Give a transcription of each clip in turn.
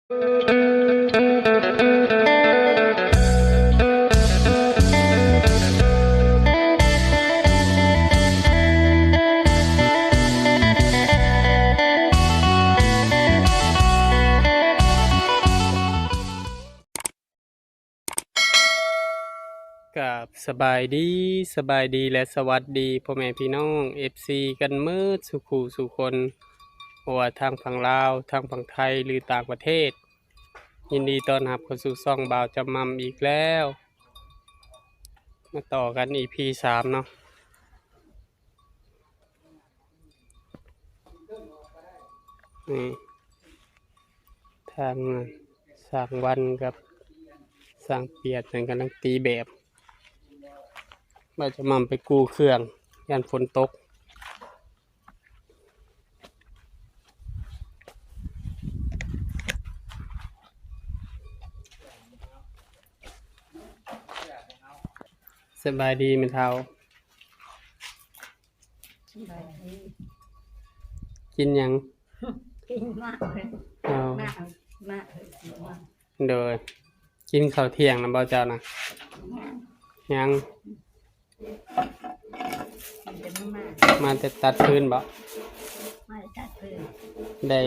ກາບສະບາຍດີ, ສະບາຍດີ ແລະ ສະຫວັດດີພໍ່ແມ່ພີ່ນ້ອງ ເອັຟຊີ ກັນໝົດສູ່ຄູ່ສູ່ຄົນ, ບໍ່ວ່າທາງຝັ່ງລາວ, ທາງຝັ່ງໄທ ຫຼື ຕ່າງປະເທດ. ຍິນດີຕ້ອນຮັບເຂົ້າສູ່ຊ່ອງບ່າວຈຳໝ່ຳອີກແລ້ວ. ມາຕໍ່ກັນ ອີພີ ສາມເນາະ. ນີ້ ທາງຊ່າງວັນກັບຊ່າງປຽນເພິ່ນກຳລັງຕີແບບ. ບ່າວຈຳໝ່ຳໄປກູ້ເຄື່ອງ ຢ້ານຝົນຕົກ. ສະບາຍດີແມ່ເຖົ້າ. ສະບາຍດີ. ກິນຫຍັງ? ກິນໝາກ. ເອົາ ໝາກ ໝາກ. ໂດຍ. ກິນເຂົ້າທ່ຽງນຳບໍ່ເຈົ້ານະ? ຍັງ. ຍັງ. ກິນແຕ່ມາມ່າ. ມາແຕ່ຕັດຟືນບໍ່? ມາແຕ່ຕັດຟືນ. ໄດ້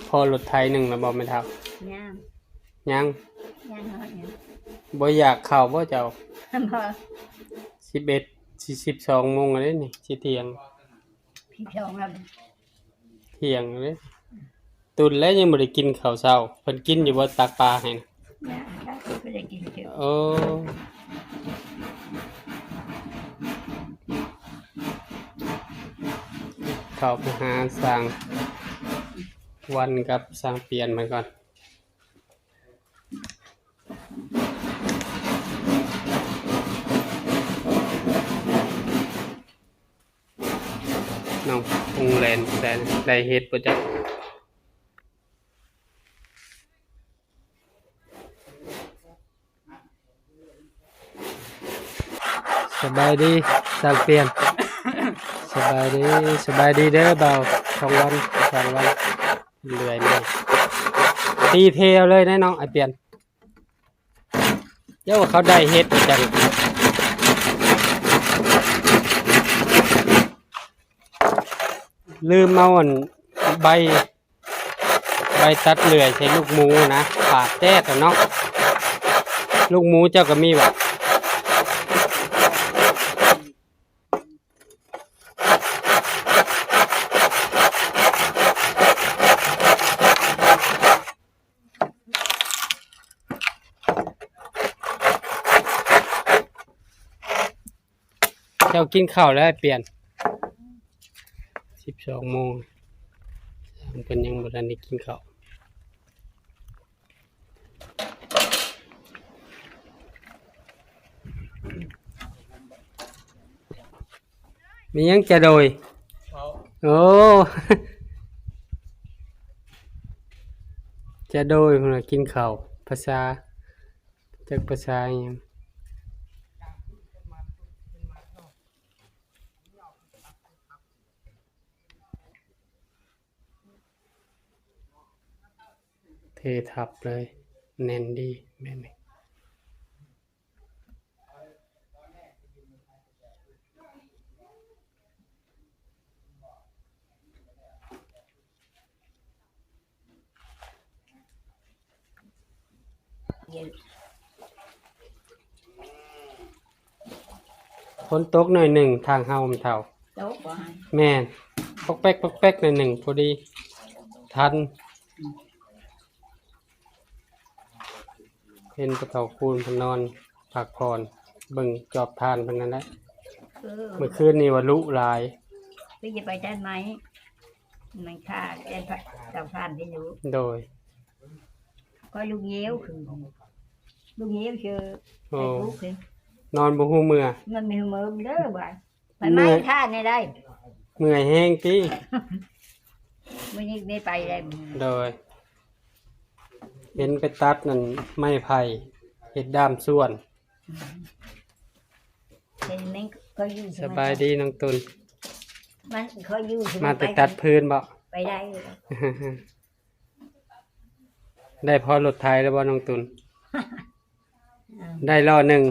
ພໍລົດໄຖໜຶ່ງແລ້ວບໍ່ແມ່ເຖົ້າ? ຍັງ. ຍັງ. ຍັງເນາະ. ຍັງ. ບໍ່ຢາກເຂົ້າບໍ່ເຈົ້າ? ບໍ່. ສິບເອັດ ສິບສອງໂມງແລ້ວເດ້ນີ້ ຊິທ່ຽງ. ສິບສອງແລ້ວ. ທ່ຽງເດ້. ຕຸ່ນແລ້ວຍັງບໍ່ໄດ້ກິນເຂົ້າເຊົ້າ. ເພິ່ນກິນຢູ່ບໍ່ ຕັກປາໃຫ້ນະ? ຍັງ ຍັງບໍ່ໄດ້ກິນເທື່ອ. ໂອ້ ເຂົ້າໄປຫາຊ່າງວັນກັບຊ່າງປຽນເພິ່ນກ່ອນ. ນ້ອງຄົງແລ່ນ ໄດ້ເຮັດບໍ່ຈັກ. ສະບາຍດີຊ່າງປຽນ. ສະບາຍດີ ສະບາຍດີເດີບ່າວທອງວັນ ຊ່າງວັນ. ເລື່ອຍມາ ຕີເທເອົາເລີຍເດ້ນ້ອງ ອ້າຍປຽນ. ເຈົ້າວ່າເຂົາໄດ້ເຮັດຈັງ ລືມເອົາອັນໃບ ໃບຕັດເລື່ອຍໃສ່ລູກໝູນະ ປາດແຕກແລ້ວເນາະ. ລູກໝູເຈົ້າກໍມີບໍ່? ເຈົ້າກິນເຂົ້າແລ້ວ ອ້າຍປຽນ? ສິບສອງໂມງ ເພິ່ນຍັງບໍ່ທັນໄດ້ກິນເຂົ້າ. ມີຫຍັງຈະໂດຍ? ເຂົ້າ. ໂອ້ ຈະໂດຍ ເພິ່ນວ່າກິນເຂົ້າ ພາສາ ຈັກພາສາອີ່ຫຍັງ. ເທທັບເລີຍ ແໜ້ນດີແບບນີ້. ຝົນຕົກໜ້ອຍໜຶ່ງ ທາງເຮົາ ແມ່ເຖົ້າ. ຕົກບໍ່? ແມ່ນ ປອກແປກ ປອກແປກໜ້ອຍໜຶ່ງ ພໍດີທັນ. ເຫັນພໍ່ເຖົ້າຄູນເພິ່ນນອນພັກຜ່ອນ ເບິ່ງຈອບຖ່ານເພິ່ນນັ້ນແຫຼະ. ເອີ ມື້ຄືນນີ້ວ່າລຸຫຼາຍ ຄືຈະໄປຕັດໄມ້ ມັນຄາແຕ່ເຕົາຖ່ານທີ່ຢູ່. ໂດຍ. ກໍລຸງເຫຍວຄື ລຸງເຫຍວເຊີ. ໂອ້ ນອນບໍ່ຮູ້ເມື່ອ ນອນບໍ່ຮູ້ເມື່ອເດີວ່າ. ໄປໄມ້ທ່ານີ້ໄດ້ ເມື່ອຍແຮງຕິ? ມື້ນີ້ໄດ້ໄປໄດ້. ໂດຍ. ເຫັນໄປຕັດນັ້ນໄມ້ໄຜ່ ເຮັດດ້າມສ່ວນ. ເຫັນແມ່ນເຂົາຢູ່. ສະບາຍດີນ້ອງຕຸນ. ມັນເຂົາຢູ່ ມາແຕ່ຕັດຟືນບໍ? ໄປໄດ້. ໄປໄດ້. ໂອ້ ໄດ້ພໍລົດໄຖແລ້ວບໍ່ນ້ອງຕຸນ? ໄດ້ລໍ້ໜຶ່ງ.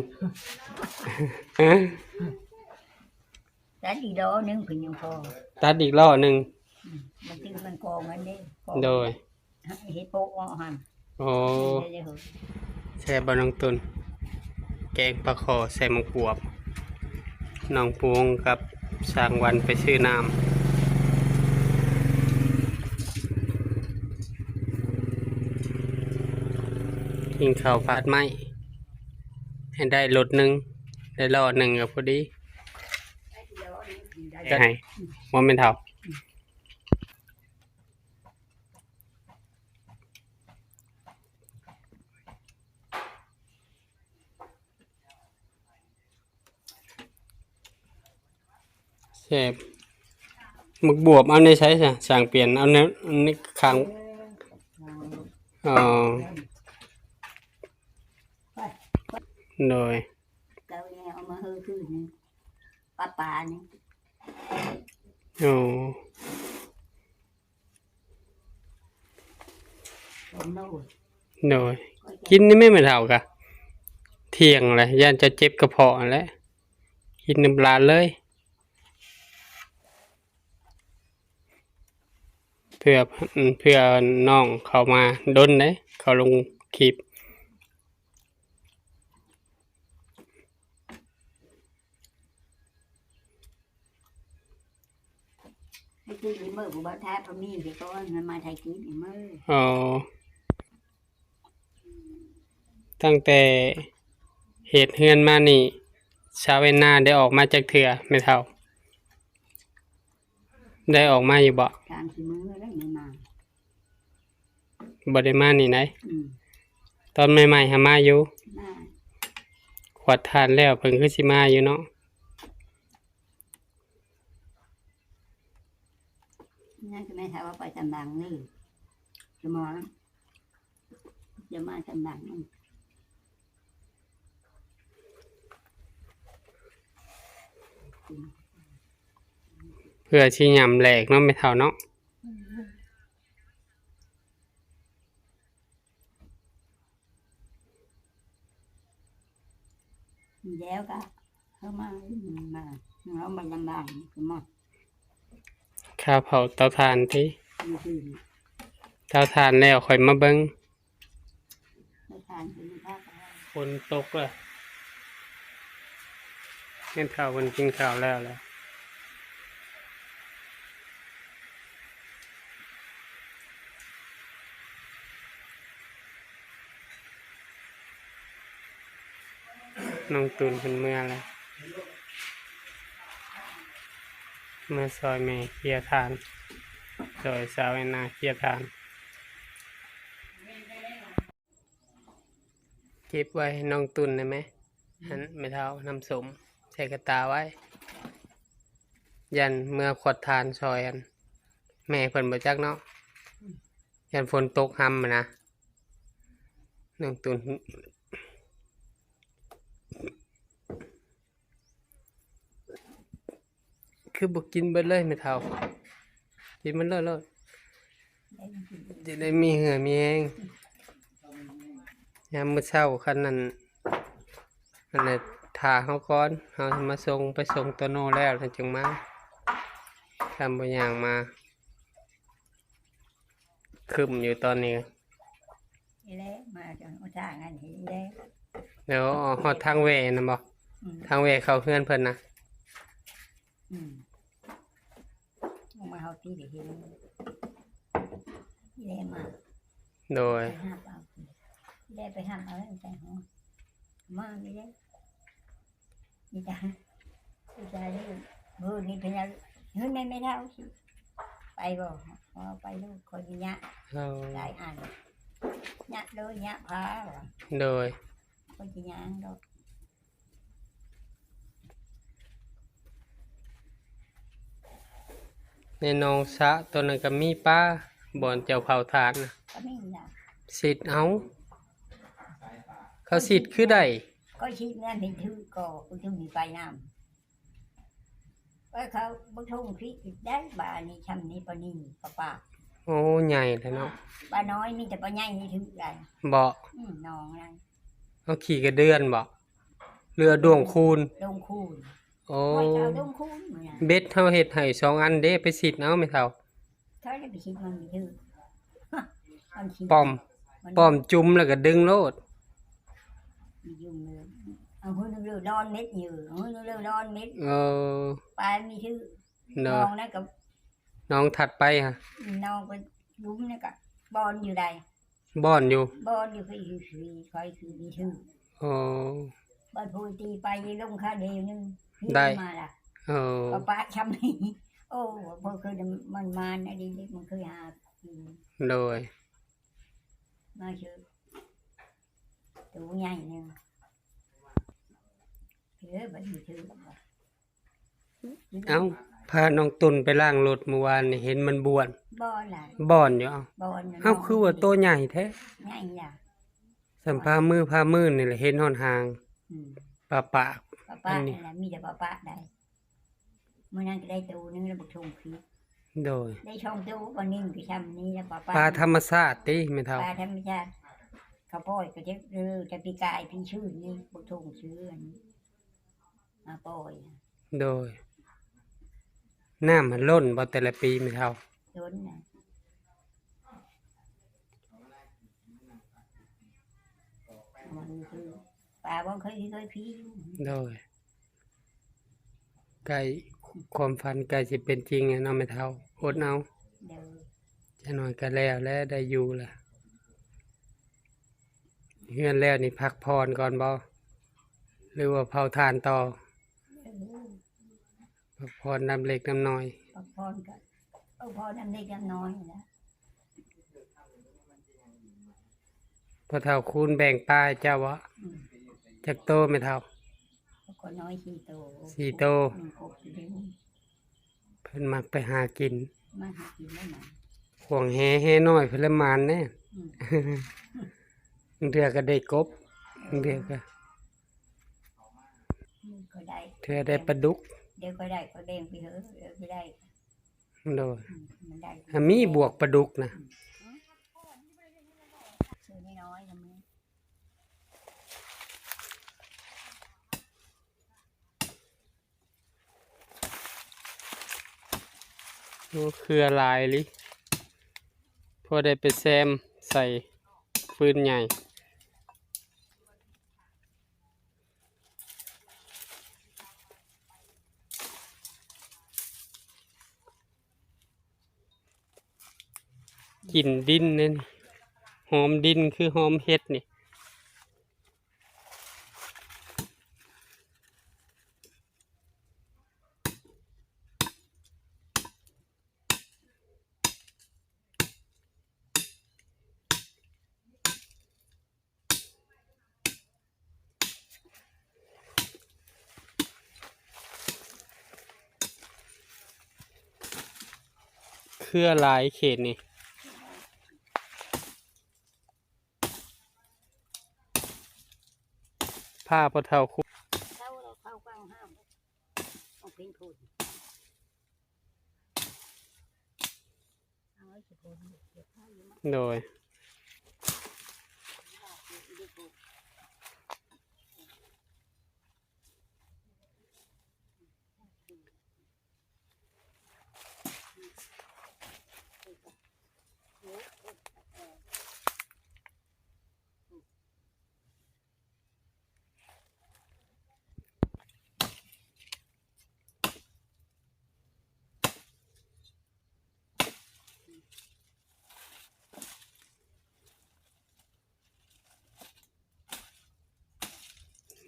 ຕັດອີກລໍ້ໜຶ່ງເພິ່ນຍັງພໍ. ຕັດອີກລໍ້ໜຶ່ງ. ອືມ ມັນຕື່ມມັນກອງກັນເດ້. ໂດຍ. ເຮັດໂປະເອາະຫັ້ນ. ໂອ້ ແຊບບໍ່ນ້ອງຕຸນ? ແກງປາຄໍ່ໃສ່ໝາກບວບ. ນ້ອງປູງກັບຊ່າງວັນໄປຊື້ນ້ຳ ກິນເຂົ້າພັດໄມ້ ໃຫ້ໄດ້ລົດໜຶ່ງ ໄດ້ລໍ້ໜຶ່ງກໍພໍດີ. ໃຫ້ ບໍ່ແມ່ນເຖົ້າ. ແຊບ. ໝາກບວບເອົາໃນໃສຊະ? ຊ່າງປ່ຽນເອົາໃນ ໃນຂ້າງ. ອໍ ໂດຍ. ເອົາມາເຮີຄືນ ປາປານີ້. ໂອ້. ໂດຍ. ກິນນີ້ແມ່ນແມ່ເຖົ້າກະ ທ່ຽງແຫຼະ ຢ້ານຈະເຈັບກະເພາະຫັ້ນແຫຼະ. ກິນນຳຫຼານເລີຍ. ເພື່ອ ເພື່ອນ້ອງເຂົ້າມາດົນເດ້ ເຂົາລົງຄລິບ. ໃຫ້ກິນອີກມື້ ຜູ້ບ່າວທາດບໍ່ມີ ຊິກໍເອົາເງິນມາໃຫ້ກິນອີກມື້. ອໍ ຕັ້ງແຕ່ເຮັດເຮືອນມານີ້ ສາວແອນນາໄດ້ອອກມາຈັກເທື່ອແມ່ເຖົ້າ? ໄດ້ອອກມາຢູ່ບໍ່? ສາມສີ່ມື້ແລ້ວບໍ່ມາ. ບໍ່ໄດ້ມານີ້ໃດ. ອືມ ຕອນໃໝ່ໆຫາມາຢູ່. ມາ. ຂວດຖ່ານແລ້ວເພິ່ນຄືຊິມາຢູ່ເນາະ. ຍັງຈະແມ່ນຖ້າວ່າໄປຕາມຫຼັງນີ້ ຈະມາ ຈະມາຕາມຫຼັງນີ້. ເພື່ອຊິຫຍ້ຳແຫຼກເນາະແມ່ເຖົ້າເນາະ. ແລ້ວກໍເຂົ້າມາ ມາ ເຮົາມາລຳບາກກໍມາ. ຂ້າເຜົາເຕົາຖ່ານຕິ? ເຕົາຖ່ານແລ້ວຄ່ອຍມາເບິ່ງ. ເຕົາຖ່ານຄື ຝົນຕົກລະ. ແມ່ເຖົ້າເພິ່ນກິນເຂົ້າແລ້ວລະ. ນ້ອງຕຸນເພິ່ນເມືອແລ້ວ ເມືອຊ່ອຍແມ່ເຄຍຖ່ານ ຊ່ອຍສາວແອນນາເຄຍຖ່ານ. ເກັບໄວ້ໃຫ້ນ້ອງຕຸນໄດ້ໄໝ? ອັນແມ່ເຖົ້າ ນ້ຳສົ້ມໃສ່ກະຕ່າໄວ້ ຢ້ານເມືອຂວດຖ່ານຊ່ອຍ ອັນແມ່ເພິ່ນບໍ່ຈັກເນາະ ຢ້ານຝົນຕົກຮຳຫັ້ນນະ. ນ້ອງຕຸນ ຄືບໍ່ກິນເບິດເລີຍແມ່ເຖົ້າ? ກິນມັນເລີດໆ ຈະໄດ້ມີເຫື່ອມີແຮງ. ຍາມມື້ເຊົ້າຄັນນັ້ນ ອັນນັ້ນ ຖ້າເຮົາກ່ອນ ເຮົາມາສົ່ງ ໄປສົ່ງໂຕໂນ່ແລ້ວ ແລ້ວຈຶ່ງມາ. ຄັນບໍ່ຍ່າງມາ ຄຶ້ມຢູ່ຕອນນີ້. ນີ້ແຫຼະ ມາຈອດຫົນທາງອັນນີ້ແຫຼະ. ແລ້ວຮອດທາງແວ່ນັ້ນບໍ່? ອືມ ທາງແວ່ເຂົ້າເຮືອນເພິ່ນນະ. ອືມ ອອກມາເຮົາຕີໄປເຫັນ ນີ້ແຫຼະມາ. ໂດຍ. ໄປຮັບເອົາ ໄດ້ໄປຮັບເອົາໃສ່ຫົວ ມານີ້ແຫຼະ. ນີ້ຈ້າ ນີ້ຈ້າ ນີ້ ມື້ນີ້ເພິ່ນ ເຮີ້ຍ ແມ່ນແມ່ເຖົ້າ ໄປບໍ່? ເອົາໄປລູກ ຂ້ອຍຊິຍະ ເອົາ ຫຼາຍອັນ ຍະໂດຍ ຍະພາ. ໂດຍ. ຂ້ອຍຊິຍ່າງດອກ. ໃນໜອງສະຕົວນັ້ນກໍມີປາ ບ່ອນເຈົ້າເຜົາຖ່ານນະ ກໍມີນະ ສິດເອົາ. ເຂົາສິດຄືໃດ? ກໍສິດນັ້ນເຫັນຖືກໍ ກໍຈະມີໄປນຳ. ເອີ ເຂົາບໍ່ທົ່ງພິດໄດ້ ບາດນີ້ຊ່ຳນີ້ປານນີ້ປາປາ. ໂອ້ ໃຫຍ່ແທ້ເນາະ. ປານ້ອຍມີແຕ່ປາໃຫຍ່ນີ້ຖືກໄດ້. ບໍ່? ອືມ ໜອງນັ້ນ. ເອົາຂີ້ກະເດືອນບໍ່? ຫຼືເອົາດ້ວງຄູນ? ດ້ວງຄູນ. ໂອ້ ຂ້ອຍກໍເອົາດ້ວງຄູນ. ເບັດເຮົາເຮັດໃຫ້ສອງອັນເດ້ ໄປສິດເອົາແມ່ເຖົ້າ. ເຂົາໄດ້ໄປສິດມັນມີຖືກ. ມັນສິດ ປ້ອມ ມັນ ປ້ອມຈຸ່ມແລ້ວກໍດຶງໂລດ. ຈຸ່ມເລີຍ. ເອົາຫື້ນເລີດອນເມັດຢູ່ ຫື້ນເລີດອນເມັດ. ເອີ ປາມີຖືກ. ເນາະ ໜອງນັ້ນກໍ ໜອງຖັດໄປຫະ ໜອງກໍຫຼຸມນັ້ນກໍບອນຢູ່ໃດ. ບອນຢູ່ ບອນຢູ່ ຂ້ອຍຄື ຂ້ອຍຄືມີຖືກ. ອໍ ບາດຜູ້ຕີໄປລົງຄາເດວໜຶ່ງ ໄດ້ມາລະ. ອໍ ກໍປະຊ່ຳນີ້. ໂອ້ ບໍ່ເຄີຍ ມັນມານໄດ້ເດັກ ມັນເຄີຍຫາກິນ. ໂດຍ ມາເຊີ ໂຕໃຫຍ່ໜຶ່ງ. ເອີ ບັດນີ້ຖືກ. ເອົ້າ ພານ້ອງຕຸ່ນໄປລ້າງລົດມື້ວານນີ້ ເຫັນມັນບ້ວນ. ບໍ່ລະ ບ່ອນຢູ່. ເອົ້າ ບ່ອນຢູ່. ເອົ້າ ຄືວ່າໂຕໃຫຍ່ແທ້. ໃຫຍ່ລະ. ສ່ຳພາມື ພາມືນີ້ລະເຫັນຮອດຫາງ. ອືມ ປາປາກ ປາປາກ. ອັນນີ້ລະ ມີແຕ່ປາປາກໄດ໋. ມື້ນັ້ນກໍໄດ້ໂຕໜຶ່ງລະ ບັກຖົງພີ. ໂດຍ ໄດ້ສອງໂຕ. ບໍ່ໜຶ່ງກໍຊ່ຳນີ້ລະ ປາປາກ. ປາທຳມະຊາດຕິແມ່ເຖົ້າ? ປາທຳມະຊາດ ເຂົາປ່ອຍກໍຈະ ເອີ ແຕ່ປີກາຍ ປີຊື່ນີ້ ບັກຖົງຊື່ອັນ ມາປ່ອຍ. ໂດຍ ນ້ຳມັນລົ້ນບໍ່ແຕ່ລະປີແມ່ເຖົ້າ? ລົ້ນນະ. ມັນຄືປາບໍ່ເຄີຍ ເຄີຍພີຢູ່. ໂດຍ ໃກ້ ຄວາມຝັນໃກ້ຊິເປັນຈິງແລ້ວເນາະແມ່ເຖົ້າ. ອົດເອົາ. ໂດຍ ຈັກໜ້ອຍກໍແລ້ວແຫຼະ ໄດ້ຢູ່ລະ. ເຮືອນແລ້ວນີ້ພັກຜ່ອນກ່ອນບໍ່ ຫຼືວ່າເຜົາຖ່ານຕໍ່? ເອີ ພັກຜ່ອນນຳເລັກນຳນ້ອຍ. ພັກຜ່ອນກໍພັກຜ່ອນນຳເລັກນຳນ້ອຍຫັ້ນແຫຼະ. ພໍ່ເຖົ້າຄູນແບ່ງປາໃຫ້ເຈົ້າບໍ່? ອືມ ຈັກໂຕແມ່ເຖົ້າ? ກໍນ້ອຍສີ່ໂຕ. ສີ່ໂຕ. ອືມ ຄົບຢູ່. ເພິ່ນມັກໄປຫາກິນ ມາຫາກິນແລ້ວນະ. ຂວາງແຫ ແຫນ້ອຍເພິ່ນລະໝານແດ່. ອືມ ບາງເທື່ອກໍໄດ້ກົບ ບາງເທື່ອກໍ ອືມ ກໍໄດ້ ເທື່ອໄດ້ປາດຸກ. ດຽວກໍໄດ້ ກໍແບ່ງໄປເຮີ ດຽວກໍໄດ້. ໂດຍ ອືມ ມັນໄດ້ ຫາມີບວກປາດຸກນະ. ອືມ ໂຕນ້ອຍໆກໍມີ. ໂອ້ ເຄືອຫຼາຍອີ່ຫຼີ ພໍໄດ້ໄປແຊມໃສ່ຟືນໃຫຍ່. ກິ່ນດິນເດ້ນີ້ ຫອມດິນຄືຫອມເຫັດນີ້. ເຄືອຫຼາຍເຂດນີ້. ພາພໍ່ເຖົ້າຄຸ ເຈົ້າລາວເຂົ້າກາງຫ້າມ ອອກເປັນໂພນ. ໂດຍ.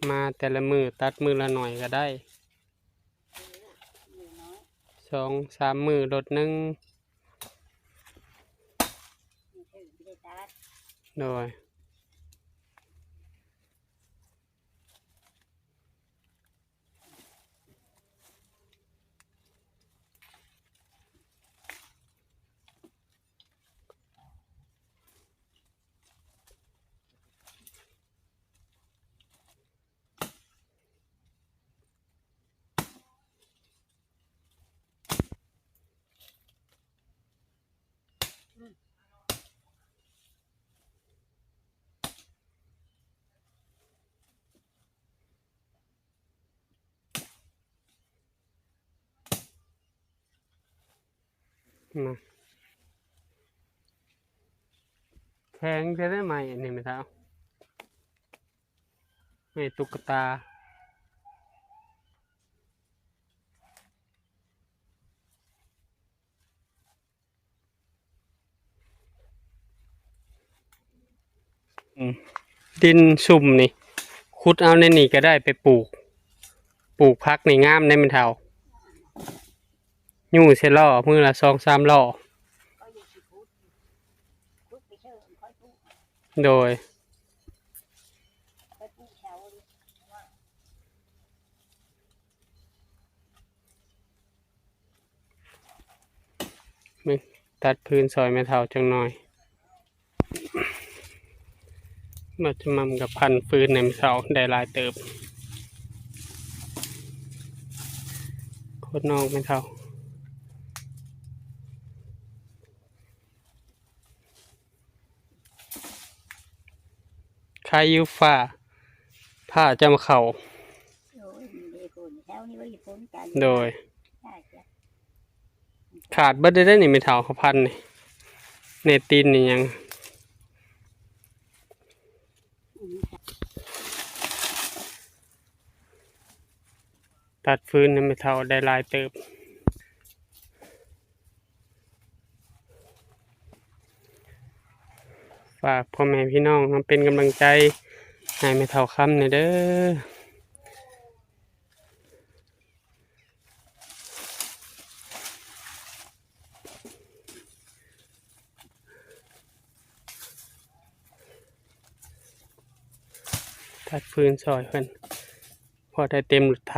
ມາແຕ່ລະມື້ຕັດມື້ລະໜ້ອຍກໍໄດ້ ສອງສາມມື້ລົດໜຶ່ງ. ໂດຍ. ເ ມາ ແຂງແທ້ໄມ້ອັນນີ້ແມ່ເຖົ້າ ໄມ້ຕຸກກະຕາ. ອືມ ດິນຊຸ່ມນີ້ ຂຸດເອົາໃນນີ້ກໍໄດ້ໄປປູກ ປູກຜັກນີ້ງາມເດ້ແມ່ເຖົ້າ. ຍູ້ໃສ່ລໍ້ ມື້ລະສອງສາມລໍ້. ໂດຍ. ນີ້ ຕັດຟືນຊ່ອຍແມ່ເຖົ້າຈັກໜ່ອຍ. ມາຈະໝ່ຳກັບພັນຟືນໃຫ້ແມ່ເຖົ້າໄດ້ຫຼາຍເຕີບ. ໂຄດນ້ອງແມ່ເຖົ້າ ໃຄຢູ່ຟ້າ ຟ້າຈະມາເຂົ້າ. ໂອ້ຍ ມີແຕ່ຝົນ ແຖວນີ້ບໍ່ມີຝົນກັນ. ໂດຍ. ຂາດເບິດເດ້ນີ້ແມ່ເຖົ້າ ເຂົາພັນນີ້ ແນ່ຕີນນີ້ຫຍັງ. ຕັດຟືນໃຫ້ແມ່ເຖົ້າໄດ້ຫຼາຍເຕີບ. ຝາກພໍ່ແມ່ພີ່ນ້ອງມາເປັນກຳລັງໃຈໃຫ້ແມ່ເຖົ້າຄຳແດ່ເດີ. ຕັດຟືນຊ່ອຍເພິ່ນ ພໍໄດ້ເຕັມລົດໄຖ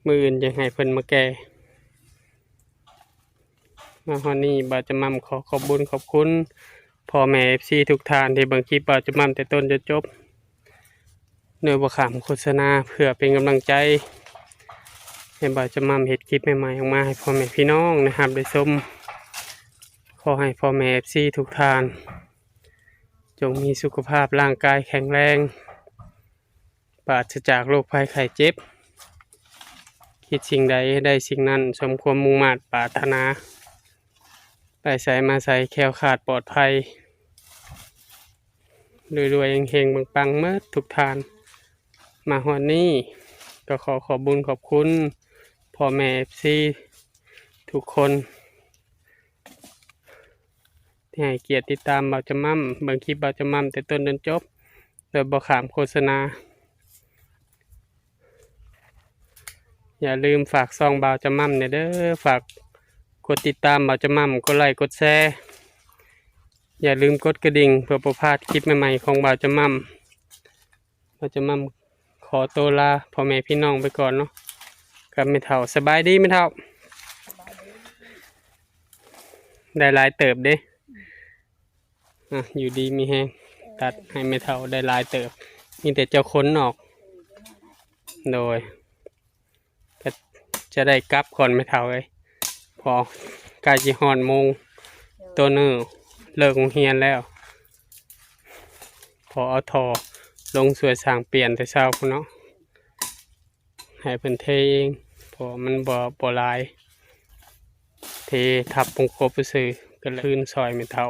ມື້ອື່ນຈັ່ງໃຫ້ເພິ່ນມາແກ່. ມາຮອດນີ້ ບ່າວຈະໝ່ຳຂໍຂອບບຸນຂອບຄຸນພໍ່ແມ່ເອັຟຊີທຸກທ່ານທີ່ເບິ່ງຄລິບບ່າວຈະໝ່ຳແຕ່ຕົ້ນຈົນຈົບ ໂດຍບໍ່ຂ້າມໂຄສະນາ ເພື່ອເປັນກຳລັງໃຈໃຫ້ບ່າວຈະໝ່ຳເຮັດຄລິບໃໝ່ໆອອກມາໃຫ້ພໍ່ແມ່ພີ່ນ້ອງໄດ້ຮັບໄດ້ຊົມ. ຂໍໃຫ້ພໍ່ແມ່ເອັຟຊີທຸກທ່ານ ຈົ່ງມີສຸຂະພາບຮ່າງກາຍແຂງແຮງ ປາສະຈາກໂລກໄພໄຂ້ເຈັບ, ຄິດສິ່ງໃດໃຫ້ໄດ້ສິ່ງນັ້ນ ສົມຄວາມມຸ່ງມາດປາດຖະໜາ, ໄປໃສມາໃສແຄ້ວຄາດປອດໄພ, ລວຍໆ ເຮັງໆ ປັງໆ ໝົດທຸກທ່ານ. ມາຮອດນີ້ກໍຂໍຂອບບຸນຂອບຄຸນພໍ່ແມ່ເອັຟຊີທຸກຄົນ ທີ່ໃຫ້ກຽດຕິດຕາມບ່າວຈະໝ່ຳ, ເບິ່ງຄລິບບ່າວຈະໝ່ຳແຕ່ຕົ້ນຈົນຈົບ ໂດຍບໍ່ຂ້າມໂຄສະນາ. ຢ່າລືມຝາກຊ່ອງບ່າວຈະໝ່ຳແດ່ເດີ, ຝາກກົດຕິດຕາມບ່າວຈະໝ່ຳ, ກົດໄລກົດແຊ, ຢ່າລືມກົດກະດິ່ງ ເພື່ອບໍ່ພາດຄລິບໃໝ່ໆຂອງບ່າວຈະໝ່ຳ. ບ່າວຈະໝ່ຳຂໍໂຕລາພໍ່ແມ່ພີ່ນ້ອງໄປກ່ອນເນາະ ກັບແມ່ເຖົ້າ. ສະບາຍດີແມ່ເຖົ້າ. ໄດ້ຫຼາຍເຕີບເດ້. ອ່ະ ຢູ່ດີມີແຮງ, ຕັດໃຫ້ແມ່ເຖົ້າໄດ້ຫຼາຍເຕີບ, ມີແຕ່ເຈົ້າຂົນອອກ. ໂດຍ. ກໍຈະໄດ້ກັບກ່ອນແມ່ເຖົ້າເອີຍ ເພາະໃກ້ຊິຮອດໂມງ, ໂຕເນີເລີກໂຮງຮຽນແລ້ວ. ພໍເອົາທໍ່ລົງຊ່ວຍຊ່າງປ່ຽນແຕ່ເຊົ້າພຸ້ນເນາະ, ໃຫ້ເພິ່ນເທເອງ ເພາະມັນບໍ່ ບໍ່ຫຼາຍ, ເທທັບປົງກົບຊື່ໆ ກໍເລີຍຄືນຊ່ອຍແມ່ເຖົ້າ.